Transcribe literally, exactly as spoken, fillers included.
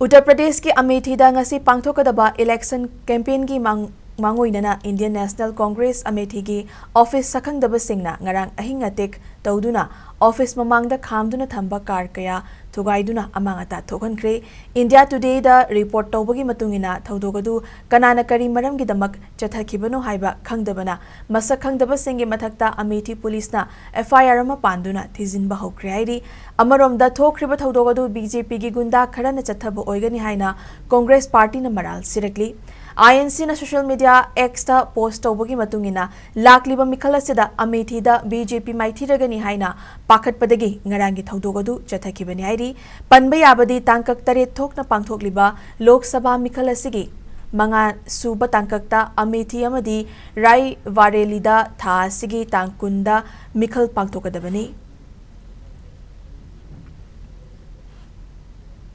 ꯎꯠꯇꯔ ꯄ꯭ꯔꯗꯦꯁꯀꯤ ꯑꯃꯦꯊꯤꯗ ꯉꯁꯤ ꯄꯥꯡꯊꯣꯛꯀꯗꯕ ꯏꯂꯦꯛꯁꯟ ꯀꯦꯝꯄꯦꯟꯒꯤ ꯃꯥꯡ-, ꯃꯥꯡꯑꯣꯏꯅꯅ ꯏꯟꯗꯤꯌꯟ ꯅꯦꯁꯅꯦꯜ ꯀꯣꯡꯒ꯭ꯔꯦꯁ ꯑꯃꯦꯊꯤꯒꯤ ꯑꯣꯐꯤꯁ ꯁꯛꯈꯪꯗꯕꯁꯤꯡꯅ ꯉꯔꯥꯡ ꯑꯍꯤꯡ ꯑꯇꯦꯛ ꯇꯧꯗꯨꯅ ꯑꯣꯐꯤꯁ ꯃꯃꯥꯡꯗ ꯈꯥꯝꯗꯨꯅ ꯊꯝꯕ ꯀꯥꯔ ꯀꯌꯥ ꯊꯨꯒꯥꯏꯗꯨꯅ ꯑꯃꯥꯡ ꯑꯇꯥ ꯊꯣꯛꯍꯟꯈ꯭ꯔꯦ꯫ ꯏꯟꯗꯤꯌꯥ ꯇꯨꯗꯦꯗ ꯔꯤꯄꯣꯔꯠ ꯇꯧꯕꯒꯤ ꯃꯇꯨꯡ ꯏꯟꯅ ꯊꯧꯗꯣꯛ ꯑꯗꯨ ꯀꯅꯥꯅ ꯀꯔꯤ ꯃꯔꯝꯒꯤꯗꯃꯛ ꯆꯠꯊꯈꯤꯕꯅꯣ ꯍꯥꯏꯕ ꯈꯪꯗꯕꯅ ꯃꯁꯛ ꯈꯪꯗꯕꯁꯤꯡꯒꯤ ꯃꯊꯛꯇ ꯑꯃꯦꯊꯤ ꯄꯨꯂꯤꯁꯅ ꯑꯦꯐ ꯑꯥꯏ ꯑꯥꯔ ꯑꯃ ꯄꯥꯟꯗꯨꯅ ꯊꯤꯖꯤꯟꯕ ꯍꯧꯈ꯭ꯔꯦ ꯍꯥꯏꯔꯤ꯫ ꯑꯃꯔꯣꯝꯗ ꯊꯣꯛꯈ꯭ꯔꯤꯕ ꯊꯧꯗꯣꯛ ꯑꯗꯨ ꯕꯤ ꯖꯦ ꯄꯤꯒꯤ ꯒꯨꯟꯗꯥ ꯈꯔꯅ ꯆꯠꯊꯕ ꯑꯣꯏꯒꯅꯤ ꯍꯥꯏꯅ ꯀꯣꯡꯒ꯭ꯔꯦꯁ ꯄꯥꯔꯇꯤꯅ ꯃꯔꯥꯜ ꯁꯤꯔꯛꯂꯤ꯫ ꯑꯥꯏ ꯑꯦꯟ ꯁꯤꯅ ꯁꯣꯁꯤꯌꯦꯜ ꯃꯤꯗꯤꯌꯥ ꯑꯦꯛꯁꯇ ꯄꯣꯁ ꯇꯧꯕꯒꯤ ꯃꯇꯨꯡ ꯏꯟꯅ ꯂꯥꯛꯂꯤꯕ ꯃꯤꯈꯜ ꯑꯁꯤꯗ ꯑꯃꯦꯊꯤꯗ ꯕꯤ ꯖꯦ ꯄꯤ ꯃꯥꯏꯊꯤꯔꯒꯅꯤ ꯍꯥꯏꯅ ꯄꯥꯈꯠꯄꯗꯒꯤ ꯉꯔꯥꯡꯒꯤ ꯊꯧꯗꯣꯛ ꯑꯗꯨ ꯆꯠꯊꯈꯤꯕꯅꯤ ꯍꯥꯏꯔꯤ꯫ ꯄꯟꯕ ꯌꯥꯕꯗꯤ ꯇꯥꯡꯀꯛ ꯇꯔꯦꯠ ꯊꯣꯛꯅ ꯄꯥꯡꯊꯣꯛꯂꯤꯕ ꯂꯣꯛ ꯁꯚꯥ ꯃꯤꯈꯜ ꯑꯁꯤꯒꯤ ꯃꯉꯥ ꯁꯨꯕ ꯇꯥꯡꯀꯛꯇ ꯑꯃꯦꯊꯤ ꯑꯃꯗꯤ ꯔꯥꯏ ꯕꯔꯦꯂꯤꯗ ꯊꯥ ꯑꯁꯤꯒꯤ ꯇꯥꯡ ꯀꯨꯟꯗ ꯃꯤꯈꯜ ꯄꯥꯡꯊꯣꯛꯀꯗꯕꯅꯤ꯫